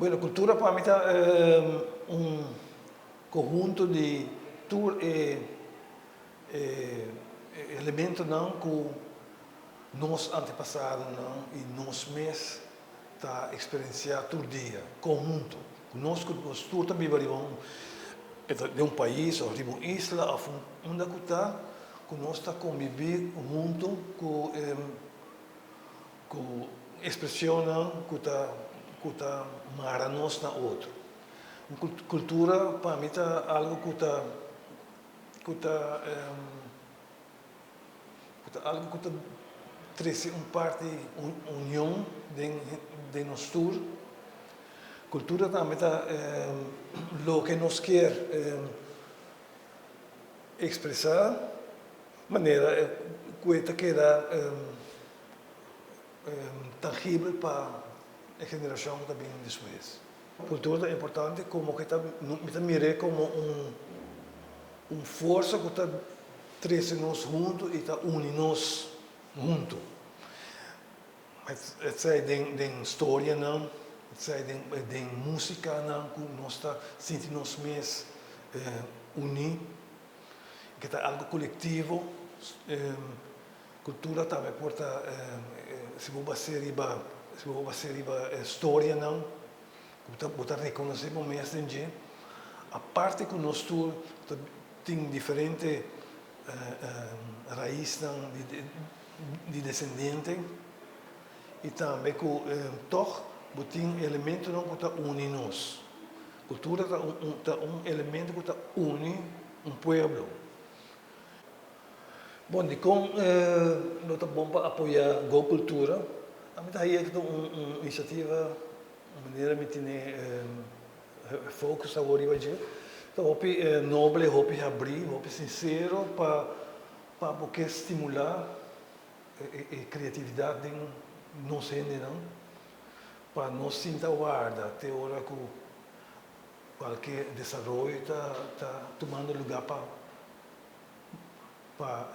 Bueno, kultura pa mi ta un konhunto di tur e elementonan ku nos antepasadonan i nos mes ta eksperensiá tur dia, konhunto. Ku nos ku nos tur ta biba riba un den un pais òf riba un isla òf unda ku ta, ku nos ta kombibí huntu ku Ku ekspresionnan ku ta ku ta mara nos na otro. Un kultura pa mi ta algu ku ta ku ta ku ta algu ku ta trese un parti union den den nos tur. Kultura tambe ta loke nos kier ekspresá manera ku e ta keda tangibel pa e generashon ku ta bini despues. Kultura ta importante komo ku ta mi ta mir'é komo un un forsa ku ta trese nos huntu i ta uni nos huntu. Esei den den storianan, esei den den musikanan ku nos ta sinti nos mes uní, ke ta algu kolektivo. Kultura tambe por ta si bo bas'é riba si bo bas'é riba e storianan ku ta bo ta rekonosé bo mes den dje. Aparte ku nos tur ta tin diferente raisnan di desendiente i tambe ku tòg bo tin elementonan ku ta uni nos. Kultura ta un ta un elemento ku ta uni un pueblo. Bon, dikon no ta bon pa apoyá Go Kultura? Ami ta haña ku ta un inisiativa, un manera mi tene focus awor riba dje. Ta hopi noble, hopi habrí, hopi sinsero pa pa bo ke stimulá e kreatividat den nos hendenan, pa no sinta warda te ora ku kualke desaroyo ta ta tumando lugá pa pa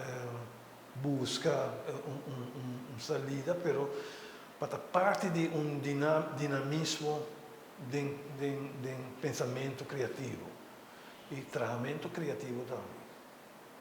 buska un salida, pero pa ta parti di un dinamismo den den den pensamentu kreativo i trahamentu kreativo tambe.